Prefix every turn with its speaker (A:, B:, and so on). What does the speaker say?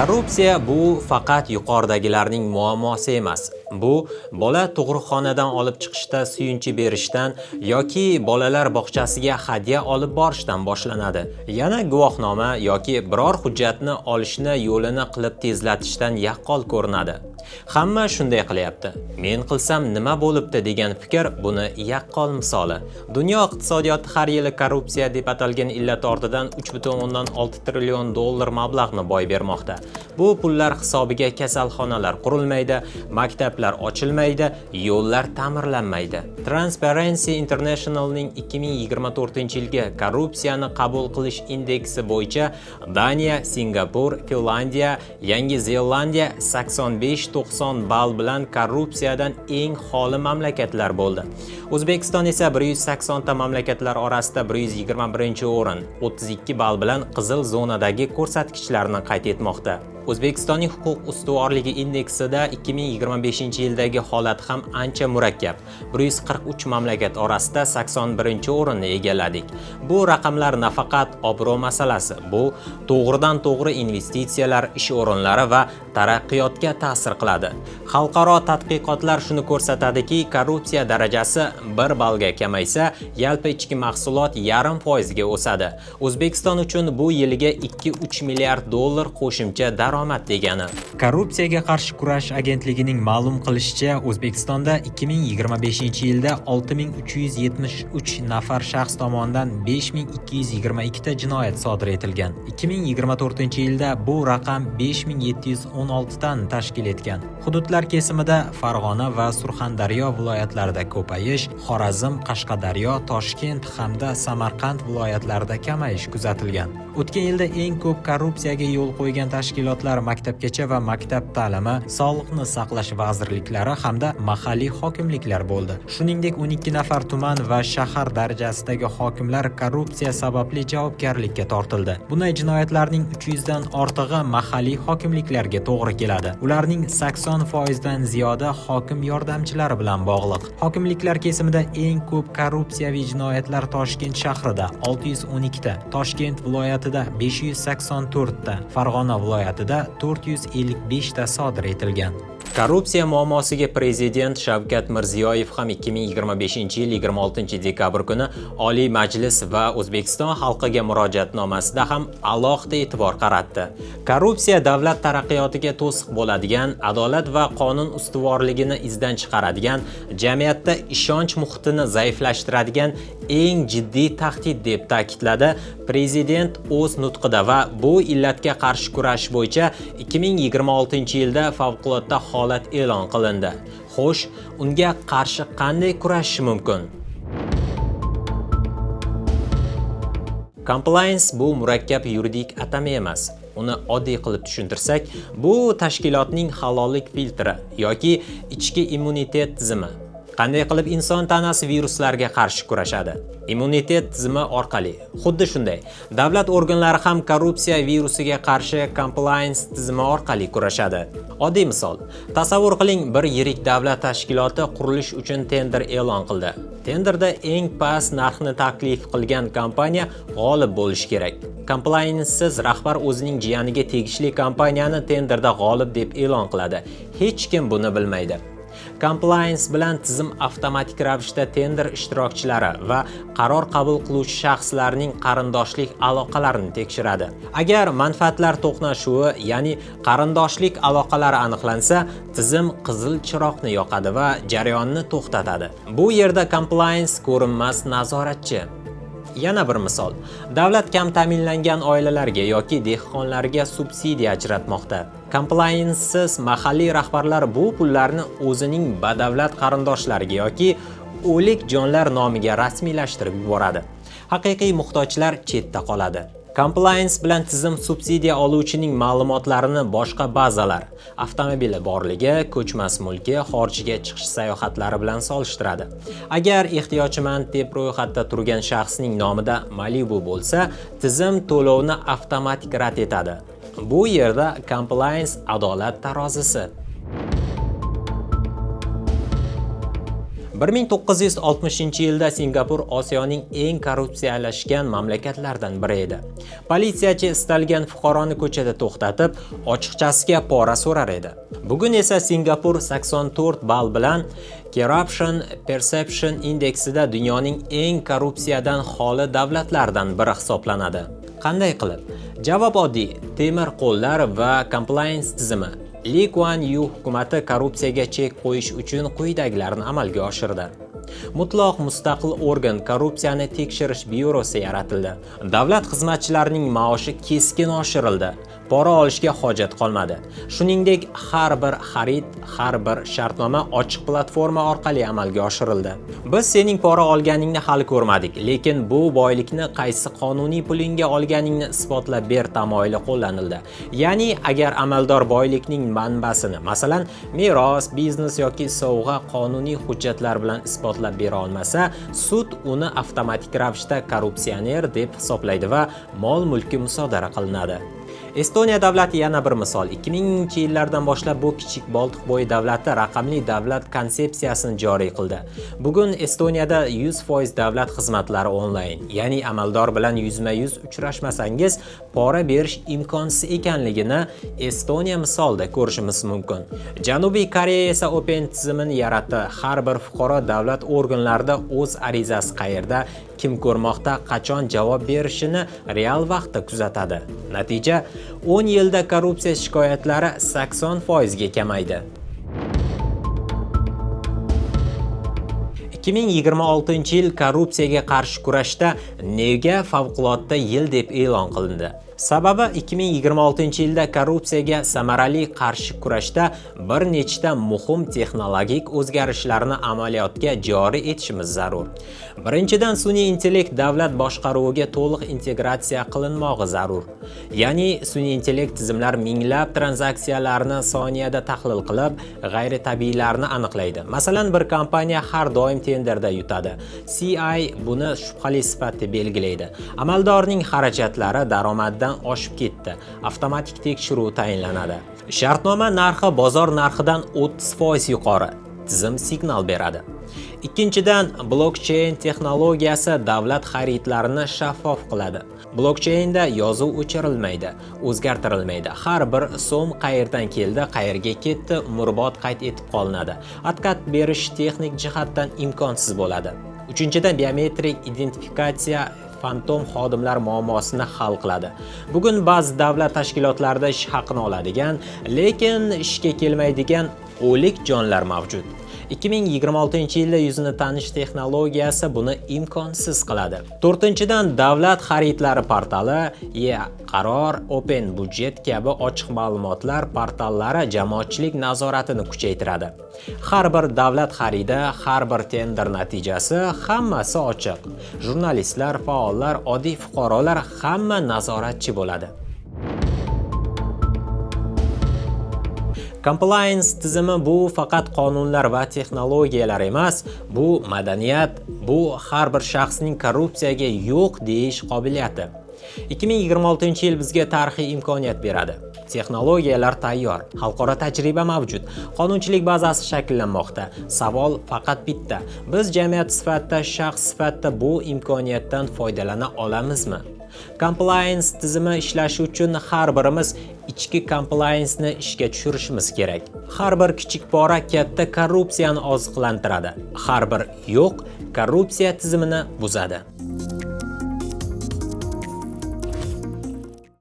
A: Korrupsiya bu faqat yuqoridagilarning muammosi emas. Bu bola tug'ruqxonadan olib chiqishda suyunchi berishdan yoki bolalar bog'chasiga hadya olib borishdan boshlanadi. Yana guvohnoma yoki biror hujjatni olishni yo'lini qilib tezlatishdan yaqqol ko'rinadi. Hamma shunday qilyapti. Men qilsam nima bo'libdi degan fikr buni yaqqol misoli. Dunyo iqtisodiyoti har yili korrupsiya deb atalgan illat ortidan 3,6 trillion dollar mablag'ni boy bermoqda. Bu pullar hisobiga kasalxonalar qurilmaydi, maktablar ochilmaydi, yo'llar ta'mirlanmaydi. Transparency Internationalning 2024-yilgi korrupsiyani qabul qilish indeksi bo'yicha Daniya, Singapur, Finlandiya, Yangi Zelandiya 85-90 ball bilan korrupsiyadan eng xoli mamlakatlar bo'ldi. O'zbekiston esa 180 ta mamlakatlar orasida 121-o'rin, 32 ball bilan qizil zonadagi ko'rsatkichlarni qayd etmoqda. O'zbekistonning huquq ustuvorligi indeksida 2025-yildagi holat ham ancha murakkab. 143 mamlakat orasida 81-o'rinni egalladik. Bu raqamlar nafaqat obro' masalasi, bu to'g'ridan to'g'ri investitsiyalar, ish o'rinlari va taraqqiyotga ta'sir qiladi. Xalqaro tadqiqotlar shuni ko'rsatadiki, korrupsiya darajasi 1 ballga kamaysa, yalpi ichki mahsulot 0,5% ga o'sadi. O'zbekiston uchun bu yiliga 2-3 milliard dollar qo'shimcha daromad degani.
B: Korrupsiyaga qarshi kurash agentligining ma'lum qilishicha, O'zbekistonda 2025-yilda 6373 nafar shaxs tomonidan 5222 ta jinoyat sodir etilgan. 2024-yilda bu raqam 5716 tani tashkil etgan. Hududlar kesimida Farg'ona va Surxondaryo viloyatlarida ko'payish, Xorazm, Qashqadaryo, Toshkent hamda Samarqand viloyatlarida kamayish kuzatilgan. O'tgan yilda eng ko'p korrupsiyaga yo'l qo'ygan tashkilotlar maktabgacha va maktab ta'limi, sog'liqni saqlash vazirliklari hamda mahalliy hokimliklar bo'ldi. Shuningdek, 12 nafar tuman va shahar darajasidagi hokimlar korrupsiya sababli javobgarlikka tortildi. Bunday jinoyatlarning 300 dan ortig'i mahalliy hokimliklarga to'g'ri keladi. Ularning 80% dan ziyoda hokim yordamchilari bilan bog'liq. Hokimliklar kesimida eng ko'p korrupsiyaviy jinoyatlar Toshkent shahrida 612 ta, Toshkent viloyatida 584 ta, Farg'ona viloyatida 455 ta sodir etilgan.
A: Korrupsiya muammosiga prezident Shavkat Mirziyoyev ham 2025-yil 26 dekabr kuni Oliy Majlis va O'zbekiston xalqiga murojaatnomasida ham alohida e'tibor qaratdi. Korrupsiya davlat taraqqiyotiga to'siq bo'ladigan, adolat va qonun ustuvorligini izdan chiqaradigan, jamiyatda ishonch muhitini zaiflashtiradigan eng jiddiy tahdid deb ta'kidladi prezident o'z nutqida va bu illatga qarshi kurash bo'yicha 2026-yilda favqulodda holat e'lon qilindi. Xo'sh, unga qarshi qanday kurashish mumkin? Compliance bu murakkab yuridik atama emas. Uni oddiy qilib tushuntirsak, bu tashkilotning halollik filtri yoki ichki immunitet tizimi. Qanday qilib inson tanasi viruslarga qarshi kurashadi? Immunitet tizimi orqali. Xuddi shunday, davlat organlari ham korrupsiya virusiga qarshi compliance tizimi orqali kurashadi. Oddiy misol. Tasavvur qiling, bir yirik davlat tashkiloti qurilish uchun tender e'lon qildi. Tenderda eng past narxni taklif qilgan kompaniya g'olib bo'lishi kerak. Compliancesiz rahbar o'zining jiyaniga tegishli kompaniyani tenderda g'olib deb e'lon qiladi. Hech kim buni bilmaydi. Compliance bilan tizim avtomatik ravishda tender ishtirokchilari va qaror qabul qiluvchi shaxslarning qarindoshlik aloqalarini tekshiradi. Agar manfaatlar to'qnashuvi, ya'ni qarindoshlik aloqalari aniqlansa, tizim qizil chiroqni yoqadi va jarayonni to'xtatadi. Bu yerda compliance ko'rinmas nazoratchi. Yana bir misol. Davlat kam ta'minlangan oilalarga yoki dehqonlarga subsidiya ajratmoqda. Compliancesiz mahalliy rahbarlar bu pullarni o'zining badavlat qarindoshlariga yoki o'lik jonlar nomiga rasmiylashtirib yuboradi. Haqiqiy muhtojlar chetda qoladi. Compliance bilan tizim subsidiya oluvchining ma'lumotlarini boshqa bazalar, avtomobili borligi, ko'chmas mulki, xorijga chiqish sayohatlari bilan solishtiradi. Agar ehtiyojmand deb ro'yxatda turgan shaxsning nomida Malibu bo'lsa, tizim to'lovni avtomatik rad etadi. Bu yerda compliance adolat tarozisi. 1960-yilda Singapur Osiyoning eng korrupsiyalashgan mamlakatlaridan biri edi. Politsiyachi istalgan fuqaroni ko'chada to'xtatib, ochiqchasiga pora so'rar edi. Bugun esa Singapur 84 ball bilan Corruption Perception indeksida dunyoning eng korrupsiyadan xoli davlatlaridan biri hisoblanadi. Qanday qilib? Javob oddiy: temir qo'llar va compliance tizimi. Li Kuan Yu hukumati korrupsiyaga chek qo'yish uchun quyidagilarni amalga oshirdi. Mutlaq mustaqil organ, korrupsiyani tekshirish byurosi yaratildi. Davlat xizmatchilarining maoshi keskin oshirildi. Pora olishga hojat qolmadi. Shuningdek, har bir xarid, har bir shartnoma ochiq platforma orqali amalga oshirildi. Biz sening pora olganingni hali ko'rmadik, lekin bu boylikni qaysi qonuniy pulingga olganingni isbotlab ber tamoyili qo'llanildi. Ya'ni agar amaldor boylikning manbasini, masalan, meros, biznes yoki sovg'a, qonuniy hujjatlar bilan isbotlab bera olmasa, sud uni avtomatik ravishda korrupsioner deb hisoblaydi va mol-mulki musodara qilinadi. Estoniya davlati yana bir misol. 2000-yillardan boshlab bu kichik Boltiqbo'yi davlati raqamli davlat konsepsiyasini joriy qildi. Bugun Estoniyada 100% davlat xizmatlari onlayn, ya'ni amaldor bilan yuzma-yuz uchrashmasangiz, pora berish imkonsiz ekanligini Estoniya misolida ko'rishimiz mumkin. Janubiy Koreya esa Open tizimini yaratdi. Har bir fuqaro davlat organlarida o'z arizasi qayerda, kim ko'rmoqda, qachon javob berishini real vaqtda kuzatadi. Natija: 10 yilda korrupsiya shikoyatlari 80% ga kamaydi. 2026-yil korrupsiyaga qarshi kurashda nega favqulodda yil deb e'lon qilindi? Sababi, 2026-yilda korrupsiyaga samarali qarshi kurashda bir nechta muhim texnologik o'zgarishlarni amaliyotga joriy etishimiz zarur. Birinchidan, sun'iy intellekt davlat boshqaruviga to'liq integratsiya qilinmog'i zarur. Ya'ni sun'iy intellekt tizimlar minglab tranzaksiyalarni soniyada tahlil qilib, g'ayritabiiylarni aniqlaydi. Masalan, bir kompaniya har doim tenderda yutadi. CI buni shubhali sifatida belgilaydi. Amaldorning xarajatlari daromaddan oshib ketdi. Avtomatik tekshiruv tayinlanadi. Shartnoma narxi bozor narxidan 30% yuqori. Tizim signal beradi. Ikkinchidan, blokcheyn texnologiyasi davlat xaridlarini shaffof qiladi. Blokcheynda yozuv o'chirilmaydi, o'zgartirilmaydi. Har bir so'm qayerdan keldi, qayerga ketdi, umrbod qayd etib qolinadi. Откат berish texnik jihatdan imkonsiz bo'ladi. Uchinchidan, biometrik identifikatsiya fantom xodimlar muammosini hal qiladi. Bugun ba'zi davlat tashkilotlarida ish haqini oladigan, lekin ishga kelmaydigan o'lik jonlar mavjud. 2026-yilda yuzini tanish texnologiyasi buni imkonsiz qiladi. To'rtinchidan, davlat xaridlari portali, e-qaror, Open Budget kabi ochiq ma'lumotlar portallari jamoatchilik nazoratini kuchaytiradi. Har bir davlat xaridi, har bir tender natijasi, hammasi ochiq. Jurnalistlar, faollar, oddiy fuqarolar, hamma nazoratchi bo'ladi. Compliance tizimi bu faqat qonunlar va texnologiyalar emas, bu madaniyat, bu har bir shaxsning korrupsiyaga yo'q deyish qobiliyati. 2026-yil bizga tarixiy imkoniyat beradi. Texnologiyalar tayyor, xalqaro tajriba mavjud, qonunchilik bazasi shakllanmoqda. Savol faqat bitta: biz jamiyat sifatida, shaxs sifatida bu imkoniyatdan foydalana olamizmi? Compliance tizimi ishlashi uchun har birimiz ichki compliance-ni ishga tushirishimiz kerak. Har bir kichik pora katta korrupsiyani oziqlantiradi. Har bir yo'q korrupsiya tizimini buzadi.